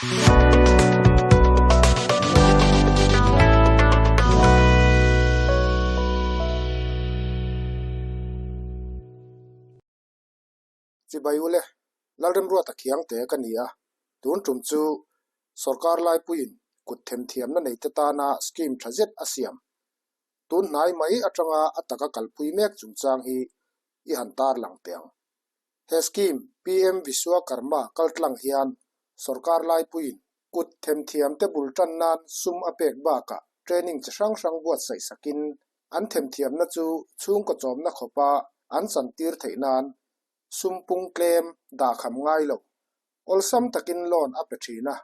Chibai ule, Lalremruata Khiangte ka ni a, tun tum chu sorkar laipuiin kut themthiamna neite tana scheme tha zet a siam. Tun hnai mai atanga a taka kalpui mek chungchang hi i han tarlang teh ang. He scheme PM Vishwakarma kaltlang hian sorkar laipuiin kut themthiamte bul tan nan sum a pek bakah training chi hrang hrang buatsaih sakin an themthiamna chu chhungkaw chawmna khawpa an chantir theih nan sum pung tlem dahkham ngai lo awlsam takin loan a pe thin a.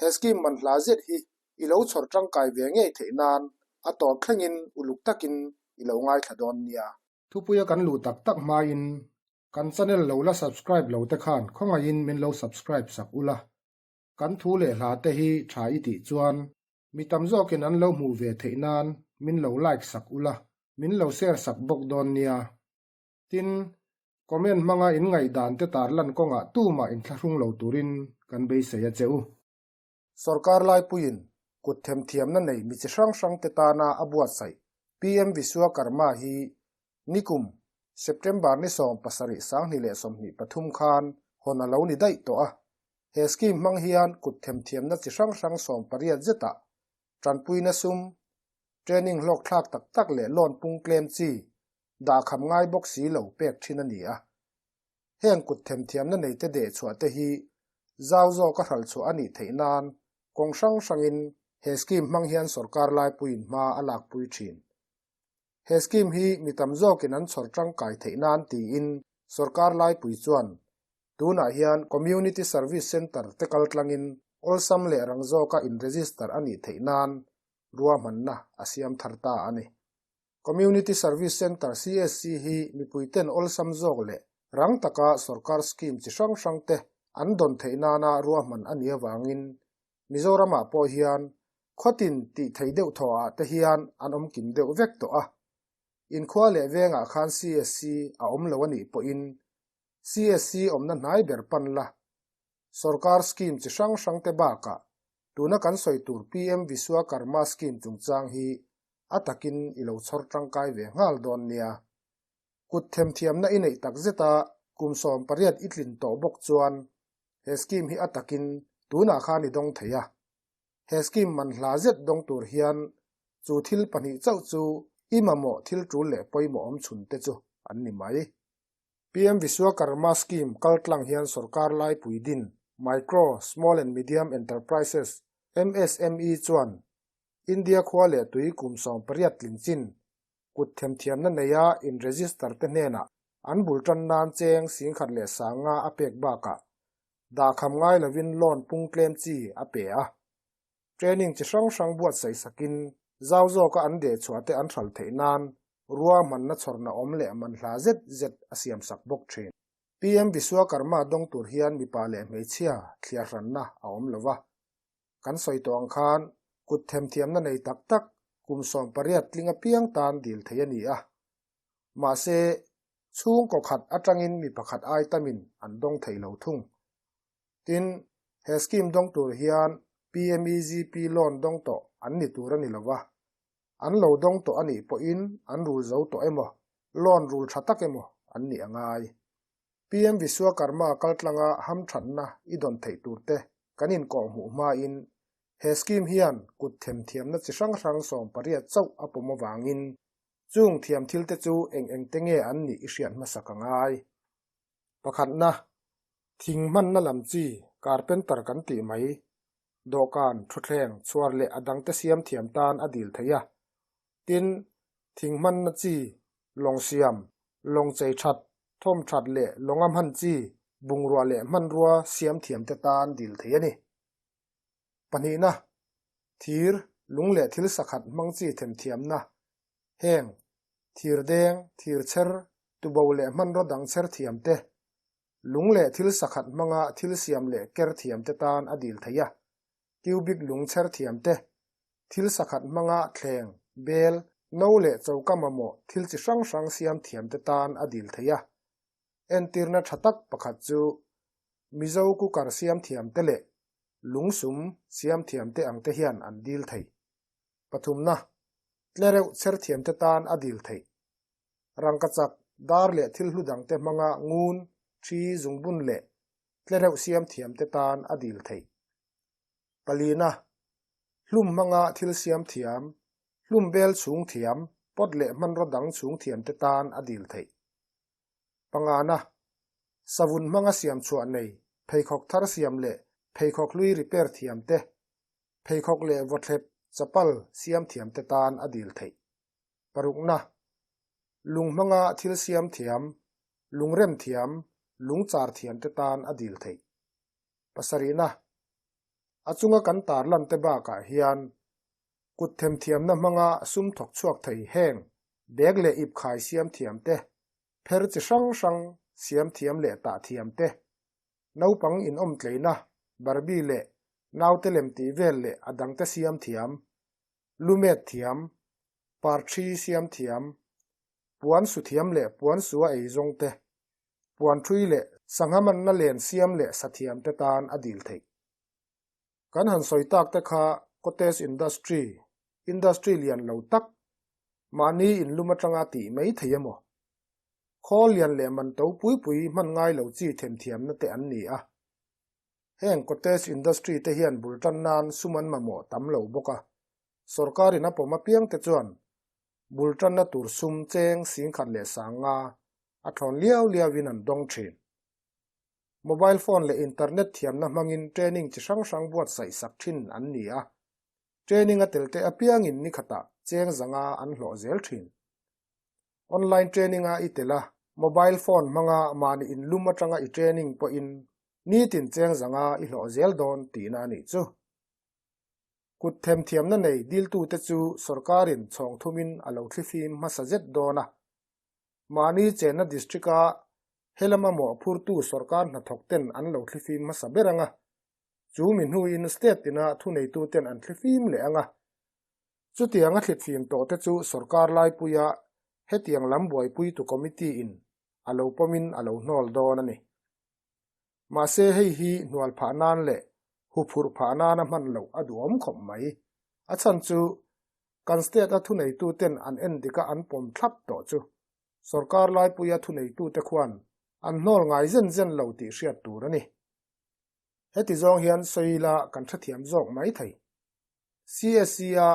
He scheme man hla zet hi i lo chhawr tangkai ve ngei theih nan a tawp thlengin uluk takin i lo ngaithla dawn nia. Thupuia kan luh tak tak hmain kan channel lo la subscribe lo te khan khawngaihin min lo subscribe sak ula. Kan thu leh hla te hi tha i tih chuan mi tam zawkin an lo hmuh ve theih nan min lo like sak ula, min lo share sak bawk dawn nia. Tin, comment hmanga in ngaihdan te tarlan kawngah tumah inthlahrung lo turin kan beisei a che u. Sorkar laipuiin kut themthiamna nei mi chi hrang hrangte tana a buatsaih PM Vishwakarma hi nikum September ni 70 2023 khan hawn a lo ni daih tawh a. He scheme hmang hian kut themthiamna chi hrang hrang 18 zetah tanpuina sum, training hlawkthlak tak tak leh loan pung tlem chi dahkham ngai bawk si lo pek thin a ni a. Heng kut themthiamna neite dehchhuah te hi zau zawka hralhchhuah a nih theih nan kawng hrang hrangin he scheme hmang hian sorkar laipuiin hma a lakpui thin. He scheme hi mi tam zawkin an chhawr tangkai theih nan tiin sorkar laipui chuan tunah hian Community Service Centre te kaltlangin awlsam leh rang zawka in-register a nih theih nan ruahmanna a siam thar ta a ni. Community Service Centre, CSC, hi mipuiten awlsam zawk leh rang taka sorkar scheme chi hrang hrangte an dawn theih nana ruahman a nih avangin Mizoramah pawh hian khawtin tih theih deuh thawhah te hian an awm kim deuh vek tawh a. Inkhua leh vengah khan CSC a awm lo a nih pawhin CSC awmna hnai ber pan la sorkar scheme chi hrang hrangte bakah tuna kan sawi tur PM Vishwakarma scheme chungchang hi a takin i lo chhawr tangkai ve nghal dawn nia. Kut themthiamna i neih tak zeta kum 18 i tlin tawh bawk chuan he scheme hi a takin tunah khan i dawng thei a. He scheme man hla zet dawng tur hian chu thil pahnih chauh chu i mamawh thil tul leh pawimawh awm chhun te chu an ni mai. PM Vishwakarma scheme kaltlang hian sorkar laipui din Micro, Small and Medium Enterprises, MSME, chuan India khua leh tui kum 18 tling chin kut themthiamna neia in-register te hnenah an bul tan nan cheng 10,500 a pek bakah dahkham ngai lovin loan pung tlem chi a pe a. Training chi hrang hrang buatsaih sakin zau zawka an dehchhuah te an hral theih nan ruahmanna chhawrna awm leh manhla zet zet a siamsak bawk thin. PM Vishwakarma dawng tur hian mipa leh hmeichhia thliarhranna a awm lo va. Kan sawi tawh ang khan kut themthiamna nei tak tak kum 18 tling apiang tan dil thei a ni a. Mahse, chhungkaw khat atangin mi pakhat ai tamin an dawng thei lo thung. Tin, he scheme dawng tur hian PMEGP loan dawng tawh an ni tur a ni lo va. An lo dawng tawh a nih pawhin an rul zo tawh emaw, loan rul tha tak emaw an nih a ngai. PM Vishwakarma kaltlanga hamthatna i dawn theih tur te kan inkawh hmuh hmain he scheme hian kut themthiamna chi hrang hrang 18 chauh a pawm avangin chung thiam thil te chu eng eng te nge an nih i hriat hmasak a ngai. Pakhatna, thing hmanna lam chi carpenter kan tih mai, dawhkan, thutthleng, chhuar leh a dangte siam thiam tan a dil thei a. Tin, thing hmanna chi, lawng siam, lawng chei that, thawm that leh lawnga hman chi, bungrua leh hmanrua siam thiam te tan dil thei a ni. Pahnihna, thir, lung leh thil sakhat hmang chi themthiamna, heng, thir deng, thir chher, tubo leh hmanraw dang chher thiam te, lung leh thil sakhat hmanga thil siam leh ker thiam te tan a dil thei a. Cubic lung chher thiam te, thil sakhat hmanga thleng, bel, no leh choka mamawh thil chi hrang hrang siam thiam te tan a dil thei a. Entirna tha tak pakhat chu Mizo cooker siam thiam te leh. Lungsum siam thiamte ang te hian an dil thei. Pathumna, Tlereuh chher thiamte tan a dil theih. Rangkachak, dar leh thil hlu dangte hmanga ngun, thi, zungbun leh tlereuh siam thiamte tan a dil theih. Palina, Hlum hmanga thil siam thiam, hlum bel chhung thiam, pot leh hmanraw dang chhung thiamte tan a dil theih. Pangana, Savun hmanga siam chhuah nei, pheikhawk thar siam leh pheikhawk hlui repair thiamte, pheikhawk leh vawthlep, chapal, siam thiamte tan a dil theih. Parukna, Lung hmanga thil siam thiam, lungrem thiam, lungchar thiamte tan a dil theih. Pasarihna, A chunga kan tarlan te bakah hian kut themthiamna hmanga sum thawk chhuak thei heng bag leh ip khai siam thiam te, pher chi hrang hrang siam thiam leh tah thiam te, naupang inawm tleina Barbie leh naute lem tih vel leh a dangte siam thiam, lumet thiam, parthi siam thiam, puan su thiam leh puan sua ei zawng te, Puan ṭhui leh sangha manna len siam leh sathiam te tan a dil theih. Kan han sawi tak te kha cottage industry, industry lian lo tak, mahni inlum atanga tih mai thei emaw? Khawl lian leh man to pui pui hman ngai lo chi themthiamna te an ni a. Heng cottage industry te hian bul tan nan sum an mamawh tam lo bawk a, sawrkarin a pawm apiang te chuan bul tanna tur sum cheng singkhat leh sanga a thlawn liau liauin an dawng thin. Mobile phone leh internet thiamna hmangin training chi hrang hrang buatsaih sak thin an ni a, training a telte apiangin ni khatah cheng zanga an hlawh zel thin. Online training a i tel a, mobile phone hmanga mahni inlum atanga i training pawhin nitin cheng zanga i hlawh zel dawn tihna a nih chu. Kut themthiamna nei diltute chu sorkarin chhawng thumin a lo thlifim hmasa zet dawn a. Mahni chenna district-a helama mawhphurtu sorkar hnathawkten an lo thlifim hmasa ber ang a, chu mi hnuin state tina thuneituten an thlifim leh ang a. Chutianga thlitfim tawhte chu sorkar laipuia hetiang lam buaipuitu committee-in a lo pawmin a lo hnawl dawn a ni. Mahse hei hi hnual phah nan leh huphurh phah nana hman loh a duhawm khawp mai. A chhan chu kan state-a thuneituten an en dika an pawm thlap tawh chu sorkar laipuia thuneitute khuan an hnawl ngai zen zen lo tih hriat tur a ni. Heti zawng hian sawi ila kan hrethiam zawk mai thei. CSC-a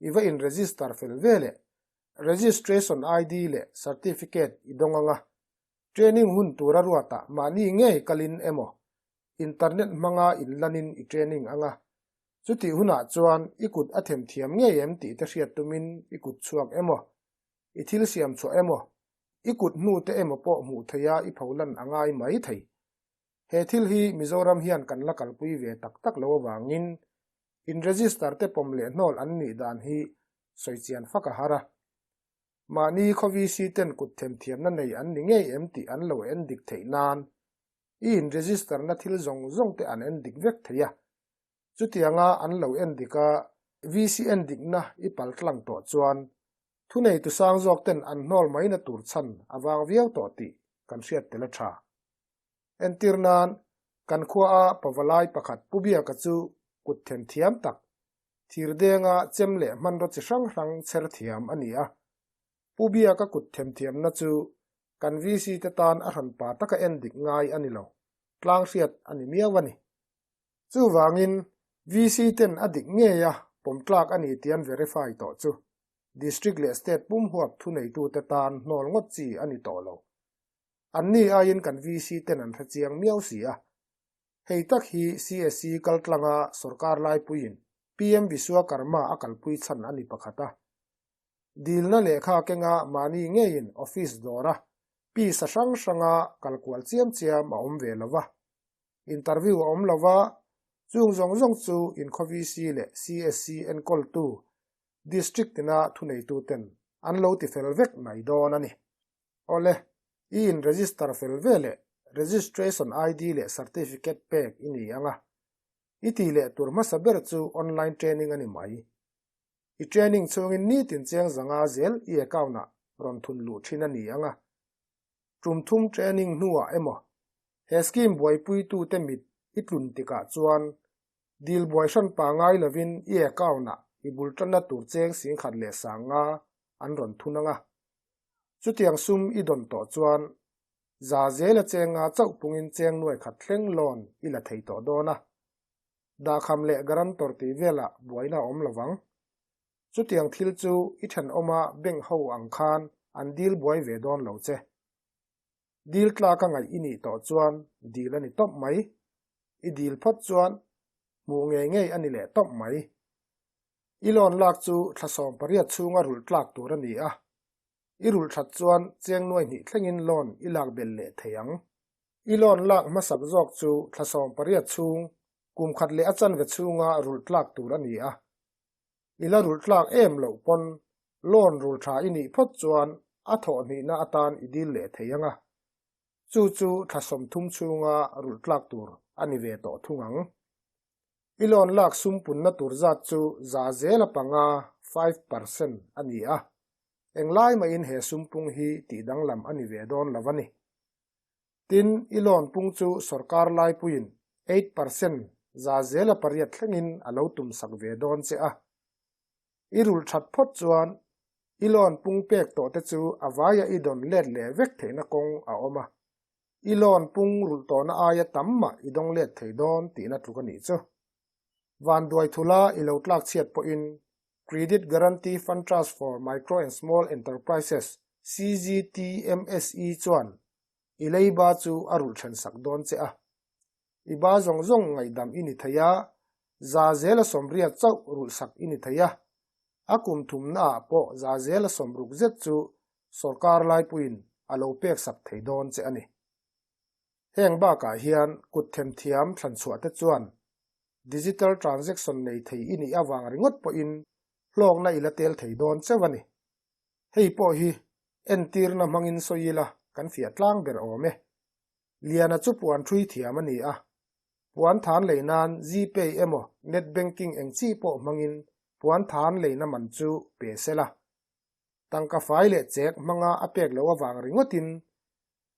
i va in-register fel ve leh registration ID leh certificate i dawng anga Training hun tura ruatah mahni ngei kalin emaw, internet hmanga inlanin i training anga, chutih hunah chuan i kut a themthiam ngei em tih te hriat tumin i kut chhuak emaw, i thil siam chhuah emaw, i kut hnu te emaw pawh hmuh theiha i pholan a ngai mai thei. He thil hi Mizoram hian kan la kalpui ve tak tak lo avangin in-register te pawm leh hnawl an nih dan hi sawichian fak a har a. Mahni khaw VC ten kut themthiamna nei an ni ngei em tih an lo en dik theih nan i in register na thil zawng zawng te an en dik vek thei a. Chutianga an lo en dik a, VC en dikna i pal tlang tawh chuan thuneitu sang zawk ten an hnawl mai na tur chhan a vang viau tawh tih kan hriat tel a tha. Entir nan, kan khua a pavalai pakhat Pu Biaka chu kut themthiam tak Thirdenga chem leh hmanraw chi hrang hrang chher thiam a ni a. Pu Biaka kut themthiamna chu kan VC te tan a hranpa taka en dik ngai a ni lo, tlang hriat a ni miau a ni. Chuvangin, VC ten a dik ngei a, pawm tlak a ni tian verify tawh chu District leh State pum huap thuneitute tan hnawl ngawt chi a ni tawh lo. Anni aiin kan VC ten an hrechiang miau si a. Hei tak hi CSC kaltlanga sorkar laipuiin PM Vishwakarma a kalpui chhan a ni pakhat a. Dilna lehkha kenga mahni ngeiin office dawra pisa hrang hranga kalkual chiam chiam a awm ve lo va. Interview a awm lo va, chung zawng zawng chu inkhaw VC leh CSC enkawltu district tina thuneituten an lo tifel vek mai dawn a ni. Awle, i in register fel ve leh registration ID leh certificate pek i ni ang a. I tih leh tur hmasa ber chu online training a ni mai. I training chhungin nitin cheng zanga zel i account ah rawn thun luh thin a ni ang a. Tum thum training hnuah emaw he scheme buaipuitute mit i tlun tikah chuan. Dil buai hran pa ngai lovin i account-ah i bul tanna tur cheng 10,000 an rawn thun ang a. Chutiang sum i dawn tawh chuan za zela chenga chauh pungin cheng nuai khat thleng loan i la thei tawh dawn a. Dahkham leh guarantor tih velah buaina a awm lovang. Chutiang thil chu i thenawma bank ho ang khan an dil buai ve dawn lo che. Dil tlaka ngaih i nih tawh chuan dil a ni tawp mai. I dil phawt chuan hmuh ngei ngei a ni leh tawp mai. I loan lak chu thla 18 chhunga rulh tlak tur a ni a. I rulh that chuan cheng nuai hnih thlengin loan i lak belh leh thei ang. I loan lak hmasak zawk chu thla 18 chhung, kum khat leh a chanve chhunga rulh tlak tur a ni a. I la rulh tlak em loh pawn loan rul tha i nih phawt chuan a thawh hnihna atan i dil leh thei ang a. Chu chu thla 30 chhunga rulh tlak tur a ni ve tawh thung ang. I loan lak sum punna tur zat chu za zela panga, 5%, a ni a. Englai mahin he sum pung hi tih danglam a ni ve dawn lo a ni. Tin, i loan pung chu sorkar laipuiin 8% za zela pariat thlengin a lo tum sak ve dawn che a. I rulh that phawt chuan i loan pung pek tawh te chu a vaia i dawn let leh vek theihna kawng a awm a. I loan pung rulh tawhna aia tam mah i dawng let thei dawn tihna tluk a nih chu. Van duai thula i lo tlak chhiat pawhin Credit Guarantee Fund Trust for Micro and Small Enterprises, CGTMSE, chuan i leiba chu a rulh then sak dawn che a. I ba zawng zawng ngaihdam i ni thei a, za zela 80 chauh rulh sak i ni thei a. A kum thumnaah pawh za zela 60 zet chu sorkar laipuiin a lo pek sak thei dawn che a ni. Heng bakah hian kut themthiam thlanchhuah te chuan digital transaction nei thei i nih awang ringawt pawhin hlawkna i la tel thei dawn cheu a ni. Hei pawh hi entirna hmangin sawi ila kan fiah tlang ber awm e. Liana chu puan thui thiam a ni a. Puan than lei nan GPay emaw net banking eng chi pawh hmangin puan than leina man chu pe sela. Tangka fai leh chek hmanga a pek lo awang ringawtin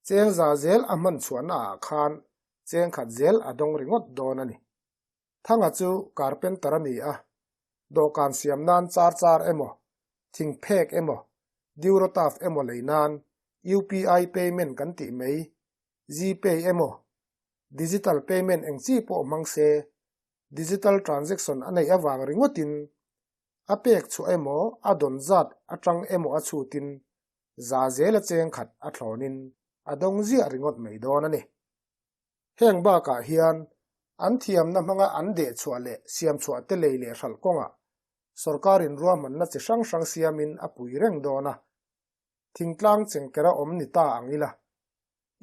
cheng za zel a hman chhuahna ah khan cheng khat zel a dawng ringawt dawn a ni. Thanga chu carpenter a ni a, dawhkan siam nan char char emaw, thing phek emaw, Durotaf emaw lei nan UPI payment kan tih mai, GPay emaw, digital payment eng chi pawh hmang se, digital transaction a neih awang ringawtin a pek chhuah emaw a dawn zat atang emaw a chhutin za zela cheng khat a thlawnin a dawng ziah ringawt mai dawn a ni. Heng bakah hian an thiamna hmanga an deh chhuah leh siam chhuah te lei leh hralh kawngah sorkarin ruahmanna chi hrang hrang siamin a pui reng dawn a. Thingtlang chengkera awm ni ta ang ila.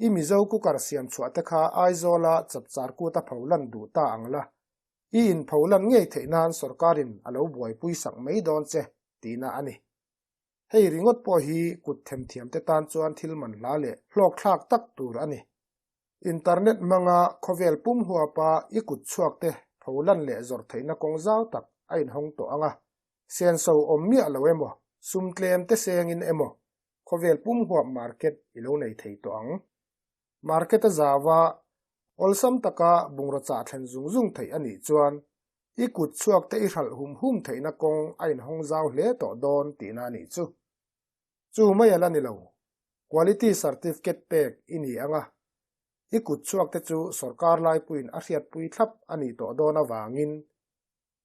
I Mizo cooker siam chhuah te kha Aizawla chapchar kuta pholan duh ta ang la. I in pholan ngei theih nan sorkarin a lo buaipui sak mai dawn che tihna a ni. Hei ringawt pawh hi kut themthiam te tan chuan thil man hla leh hlawk thlak tak tur a ni. Internet hmanga khawvel pum huapa i kut chhuak te pholan leh zawrh theihna kawng zau tak a inhawng tawh ang a. Senso awm miah lo emaw, sum tlem te sengin emaw, khawvel pum huap market i lo nei thei tawh ang. Market a zawa awlsam taka bungraw chah thlen zung zung theih a nih chuan i kut chhuak te i hralh hum hum theihna kawng a inhawng zau hle tawh dawn tihna a nih chu. Chu mai a la ni lo. Quality certificate pek i ni ang a. I kut chhuak te chu sorkar laipuiin a hriatpui thlap a nih tawh dawn awangin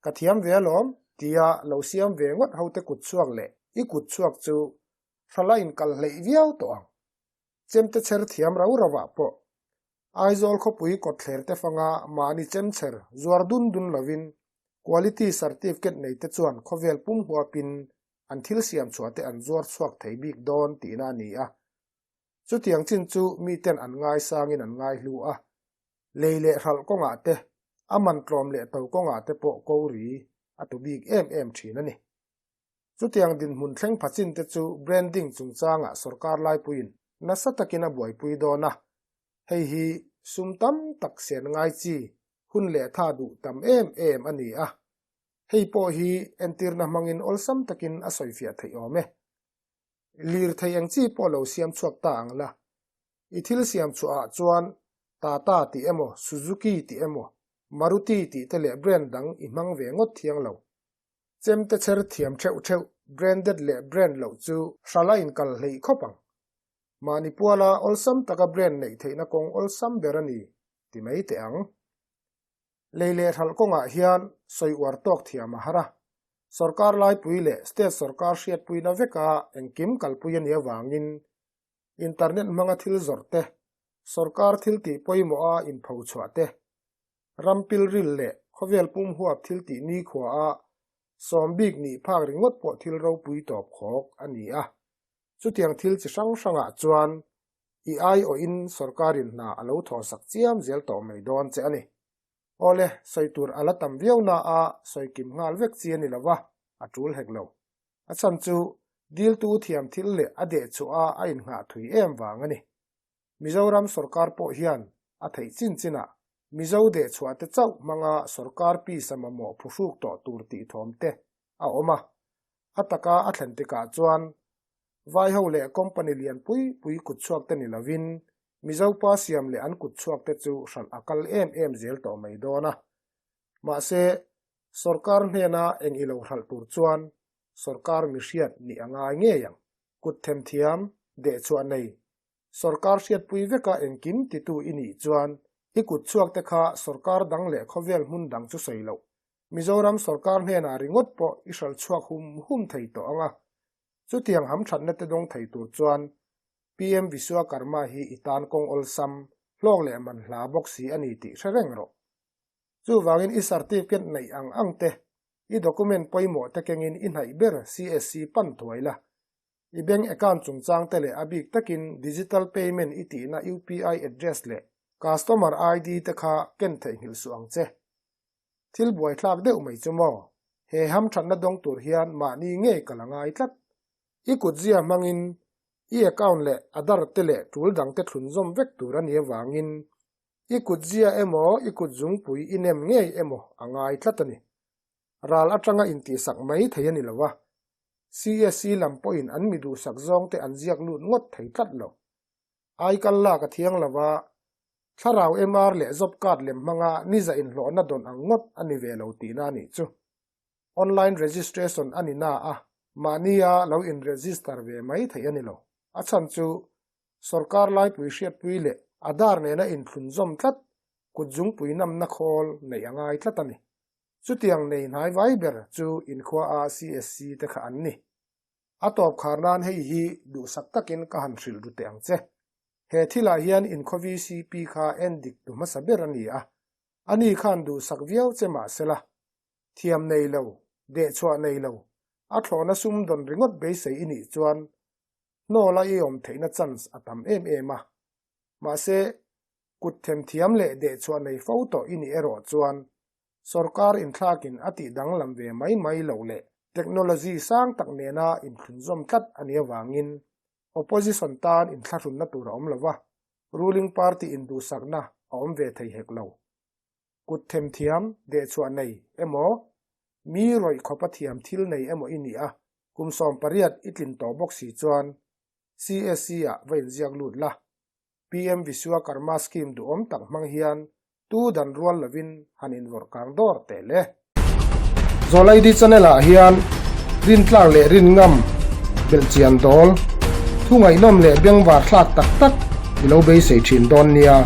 ka thiam ve alawm tia lo siam ve ngawt ho te kut chhuak leh i kut chhuak chu hrala inkal hleih viau tawh ang. Chemte chher thiam rau rauah pawh Aizawl khawpui kawtthler te fanga mahni chemchher zuar dun dun lovin quality certificate nei te chuan khawvel pum huapin an thil siam chhuah te an zuar chhuak thei bik dawn tihna a ni a. Chutiang chin chu miten an ngai sangin an ngai hlu a. Lei leh hralh kawngah te, a man tlawm leh to kawngah te pawh ko ri a tu bik em em thin a ni. Chutiang dinhmun thleng phachin te chu branding chungchangah sorkar laipuiin nasa takin a buaipui dawn a. Hei hi sum tam tak sen ngai chi hun leh tha duh tam em em a ni a. Hei pawh hi entirna hmangin awlsam takin a sawifiah theih awm e. Lir thei eng chi pawh lo siam chhuak ta ang la. I thil siam chhuahah chuan Tata tih emaw Suzuki tih emaw. Maruti tih te leh brand dang i hmang ve ngawt thiang lo. Chemte chher thiam theuh theuh, branded leh brand loh chu hralh a inkal hleih khawp ang. Mahni puala awlsam taka brand neih theihna kawng awlsam ber a ni, ti mai teh ang. Lei leh hralh kawngah hian sawi uar tawk thiam a har a, sorkar laipui leh state sorkar hriatpuina veka engkim kalpui a nih avangin internet hmanga thil zawrh te, sorkar thil tih pawimawha inpho chhuah te, ram pilril leh khawvel pum huap thil tih nikhuaah sawm bik nih phak ringawt pawh thil ropui tawp khawk a ni a. Chutiang thil chi hrang hrangah chuan i aiawhin sorkarin hna a lo thawhsak chiam zel tawh mai dawn che a ni. Awle, sawi tur a la tam viau na a, sawi kim nghal vek chi a ni lo va, a tul hek lo. A chhan chu diltu thiam thil leh a deh chhuah a a innghah thui em vang a ni. Mizoram sorkar pawh hian a theih chin chinah Mizo deh chhuah te chauh hmanga sorkar pisa mamawh phuhruk tawh tur tih thawm te a awm a. A taka a thlen tikah chuan Vaiho leh company lian pui pui kutchhuak te ni lovin Mizo pa siam leh an kutchhuak te chu hralh a kal em em zel tawh mai dawn a. Mahse, sorkar hnena eng i lo hralh tur chuan sorkar mihriat nih a ngai ngei ang. Kut themthiam, dehchhuah nei, sorkar hriatpui veka engkim titu i nih chuan i kutchhuak te kha sorkar dang leh khawvel hmun dang chu sawi loh. Mizoram sorkar hnenah ringawt pawh i hralh chhuak hum hum thei tawh ang a. Chutiang hamthatna te dawng thei tur chuan PM Vishwakarma hi i tan kawng awlsam, hlawk leh man hla bawk si a ni tih hre reng rawh. Chuvangin i certificate neih ang ang te, i document pawimawh te kengin i hnaih ber CSC pan thuai la. I bank account chungchang te leh a bik takin digital payment i tihna UPI address leh customer ID te kha ken theihnghilh suh ang che. Thil buaithlak deuh mai chu maw? He hamthatna dawng tur hian mahni ngei ka la ngai tlat. I kutzia hmangin i account leh Aadhaar te leh tul dangte thlunzawm vek tur a nih avangin i kutzia emaw i kutzungpui i nem ngei emaw a ngai tlat a ni. Ral atanga intihsak mai thei a ni lo a, CSC lam pawhin an mi duhsak zawngte an ziak lut ngawt thei tlat lo. Aikal lak a thiang lo a, thlarau MR leh job card lem hmanga niza inhlawhna dawn ang ngawt a ni ve lo tihna a nih chu. Online registration a ni na a, mahnia lo in-register ve mai theih a ni lo. A chhan chu sorkar laipui hriatpui leh Aadhaar nena inthlunzawm tlat kutzungpui namna khawl neih a ngai tlat a ni. Chutiang nei hnai vai ber chu inkhua a CSC te kha an ni. A tawp khar nan hei hi duhsak takin ka han hrilh ru teh ang che. He thilah hian inkhaw VCP kha en dik tu hmasa ber a ni a, ani khan duhsak viau che mah sela, thiam nei lo, dehchhuah nei lo, a thlawhna sum dawn ringawt beisei i nih chuan hnawla i awm theihna chance a tam em em a. Mahse, kut themthiam leh dehchhuah nei fo tawh i nih erawh chuan Sorkar inthlakin a tih danglam ve mai mai loh leh technology sang tak nena inthlunzawm tlat a nih avangin opposition tan inthlahrunna tur a awm lo va, ruling party induhsakna a awm ve thei hek lo. Kut themthiam, dehchhuah nei emaw, mi rawih khawpa thiam thil nei emaw i nih a, kum 18 i tlin tawh bawk si chuan CSC-ah va inziak lut la. PM Vishwakarma scheme duhawm tak hmang hian tu dan rual lovin han invawrh kang dawr teh le. Zawlaidi channel ah hian rintlak leh rinngam belhchian dawl, thu ngaihnawm leh bengvar thlak tak tak i lo beisei thin dawn nia.